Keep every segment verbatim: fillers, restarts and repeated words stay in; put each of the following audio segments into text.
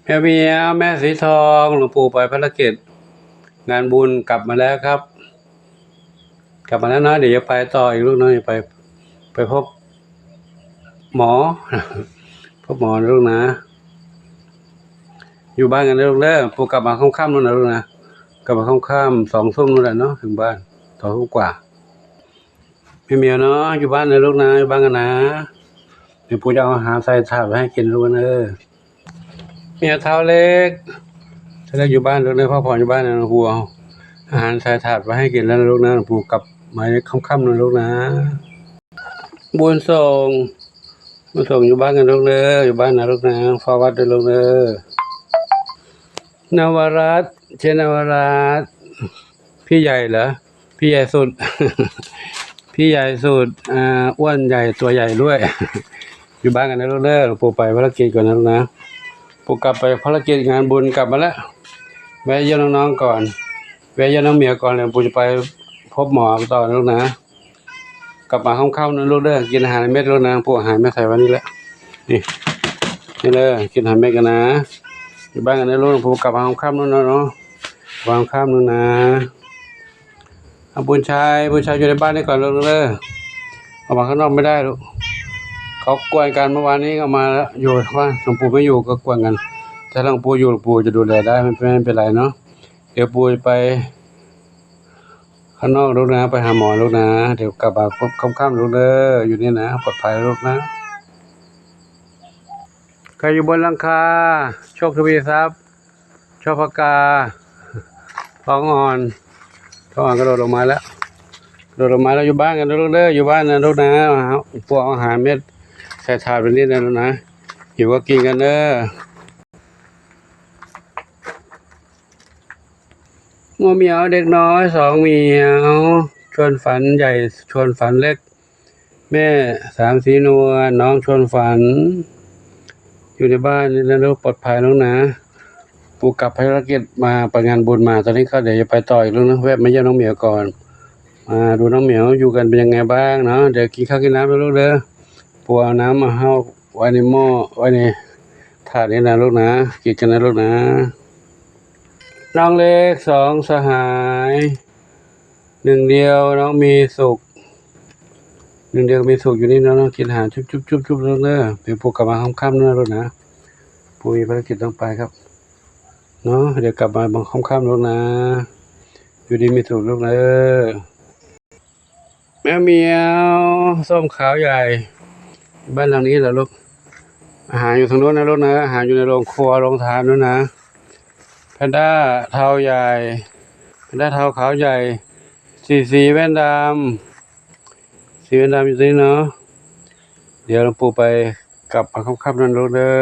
แม่เมียว แม่สีทอง หลวงปู่ไปภารกิจงานบุญกลับมาแล้วครับ กลับมาแล้วนะ เดี๋ยวจะไปต่ออีกลูกนะ จะไป ไปพบหมอ พบหมอนะลูกนะ อยู่บ้านกันนะลูกเด้อ ปู่กลับมาค่ำๆนู่นนะลูกนะ กลับมาค่ำๆ สองทุ่มนู่นแหละเนาะ ถึงบ้าน สองทุ่มกว่า แม่เมียวเนาะ อยู่บ้านนะลูกนะ อยู่บ้านกันนะ เดี๋ยวปู่จะเอาอาหารใส่ถาดไว้ให้กินลูกนะ เมียว เท้าเล็ก เท้าเล็กอยู่บ้านลูกนะ พักผ่อนอยู่บ้านนะ หลวงปู่เอาอาหารใส่ถาดไว้ให้กินแล้วนะลูกนะ หลวงปู่กลับมาค่ำๆนะลูกนะ บุญส่ง บุญส่งอยู่บ้านกันลูกเด้อ อยู่บ้านนะลูกนะ เฝ้าวัดด้วยลูกเด้อ นวรัตน์ เจ๊นวรัตน์ พี่ใหญ่เหรอ พี่ใหญ่สุด พี่ใหญ่สุด อ่า อ้วนใหญ่ ตัวใหญ่ด้วย อยู่บ้านกันนะลูกเด้อ หลวงปู่ไปภารกิจก่อนนะลูกนะ ปู่กลับไปภารกิจงานบุญกลับมาแล้ว แวะเยี่ยมน้องๆก่อน แวะเยี่ยมน้องเหมียวก่อน เดี๋ยวปู่จะไปพบหมอต่อนะลูกนะ กลับมาค่ำๆนะลูกเด้อ กินอาหารเม็ดลูกนะ ปู่เอาอาหารเม็ดใส่ไว้นี่แหละ นี่ นี่เลย กินอาหารเม็ดกันนะ อยู่บ้านกันนะลูก ปู่กลับมาค่ำๆนู่นนะเนาะ วางข้ามนู่นนะ เอาบุญชัย บุญชัยอยู่ในบ้านนี่ก่อนลูกเด้อ ออกมาข้างนอกไม่ได้ลูก เขากวนกัน เมื่อวานนี้ก็มาแล้ว อยู่บ้านหลวงปู่ไม่อยู่ก็กวนกัน ถ้าหลวงปู่อยู่ หลวงปู่จะดูแลได้ ไม่ ไม่เป็นไรเนาะ เดี๋ยวปู่ไปข้างนอกลูกนะ ไปหาหมอลูกนะ เดี๋ยวกลับมาค่ำๆลูกเด้อ อยู่นี่นะ ปลอดภัยลูกนะ ใครอยู่บนหลังคา โชคทวีทรัพย์ โชคพกา ทองอ่อน ทองอ่อนกระโดดลงมาแล้ว กระโดดลงมาแล้ว อยู่บ้านกันนะลูกเด้อ อยู่บ้านนะลูกนะ พวกเอาอาหารเม็ดใส่ถาดแบบนี้นะลูกนะ หิวก็กินกันเด้อ งัวเหมียวเด็กน้อยสองเหมียว ชวนฝันใหญ่ ชวนฝันเล็ก แม่สามสีนวล น้องชวนฝัน อยู่ในบ้านนี่นะลูก ปลอดภัยแล้วนะ ปู่กลับภารกิจมา ไปงานบุญมา ตอนนี้ก็เดี๋ยวจะไปต่ออีกลูกนะ แวะมาเยี่ยมน้องเหมียวก่อน มาดูน้องเหมียวอยู่กันเป็นยังไงบ้างเนาะ เดี๋ยวกินข้าวกินน้ำแล้วลูกเด้อ ปู่เอาน้ำมาให้ไว้ในหม้อ ไว้ในถาดนี่นะลูกนะ กินกันนะลูกนะ น้องเล็กสองสหาย หนึ่งเดียวน้องมีสุข หนึ่งเดียวมีสุขอยู่นี่เนาะ น้องกินอาหารจุ๊บจุ๊บจุ๊บจุ๊บลูกเด้อ เดี๋ยวปู่กลับมาค่ำๆนะลูกนะ ปู่มีภารกิจต้องไปครับ เนาะ เดี๋ยวกลับมาบางค่ำๆลูกนะ อยู่ดีมีสุขลูกเด้อ แมวเหมียว ส้มขาวใหญ่ บ้านหลังนี้เหรอลูก อาหารอยู่ทางโน้นนะลูกนะ อาหารอยู่ในโรงครัว โรงทานโน้นนะ แพนด้าเทาใหญ่ แพนด้าเทาขาวใหญ่ สีสีแว่นดำ สีแว่นดำอยู่ตรงนี้เนาะ เดี๋ยวหลวงปู่ไปกลับมาค่ำๆนั่นลูกเด้อ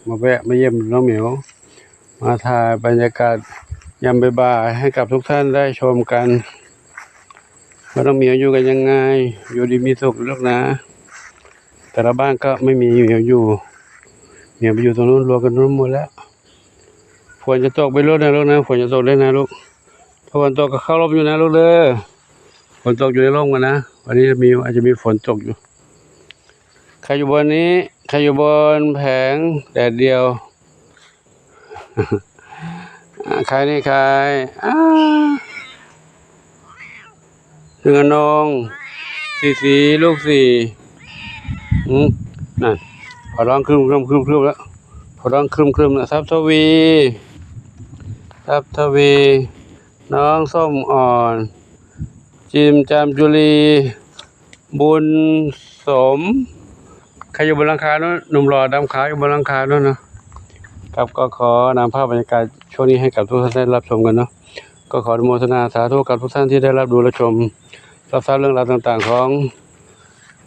มาแวะมาเยี่ยมน้องเหมียว มาถ่ายบรรยากาศยามบ่ายๆให้กับทุกท่านได้ชมกัน ว่าน้องเหมียวอยู่กันยังไง อยู่ดีมีสุขลูกนะ แต่ละบ้านก็ไม่มีเหมียวอยู่ เหมียวไปอยู่ตรงนู้น รวมกันตรงนู้นหมดแล้ว ฝนจะตกไปลูกนะลูกนะ ฝนจะตกได้นะลูก ถ้าฝนตกก็เข้าร่มอยู่นะลูกเด้อ ฝนตกอยู่ในร่มกันนะ วันนี้จะมี อาจจะมีฝนตกอยู่ ใครอยู่บนนี้ ใครอยู่บนแผงแดดเดียว อ่า ใครนี่ใคร อ่า หนึ่งอนง สีสี ลูกสี่ อืม นั่น พอร้องครึมครึมครึมครึมแล้ว พอร้องครึมครึมแล้ว ทรัพย์ทวี ทรัพย์ทวี น้องส้มอ่อน จิมจามจุลี บุญสม ใครอยู่บนหลังคาโน้น หนุ่มหล่อดำขาวอยู่บนหลังคาโน้นนะ ครับ ก็ขอนำภาพบรรยากาศช่วงนี้ให้กับทุกท่านได้รับชมกันเนาะ ก็ขออนุโมทนาสาธุกับทุกท่านที่ได้รับดูรับชม รับทราบเรื่องราวต่างๆของ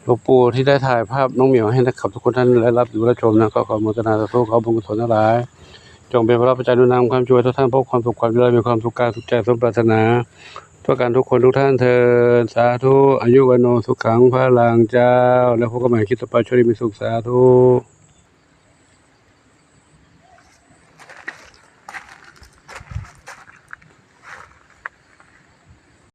หลวงปู่ที่ได้ถ่ายภาพน้องเหมียวให้นะครับ ทุกคนท่านได้รับดูรับชมนะ ก็ขออนุโมทนาสาธุ ขอบุญกุศลทั้งหลาย จงเป็นพระปัจจัยหนุนนำความช่วยทุกท่านพบความสุขความเจริญ มีความสุขกายสุขใจสมปรารถนา ทั่วกันทุกคนทุกท่านเทอญ สาธุ อายุวัณโณสุขังพลังเจ้า แล้วพบกันใหม่คลิปต่อไป โชคดีมีสุข สาธุ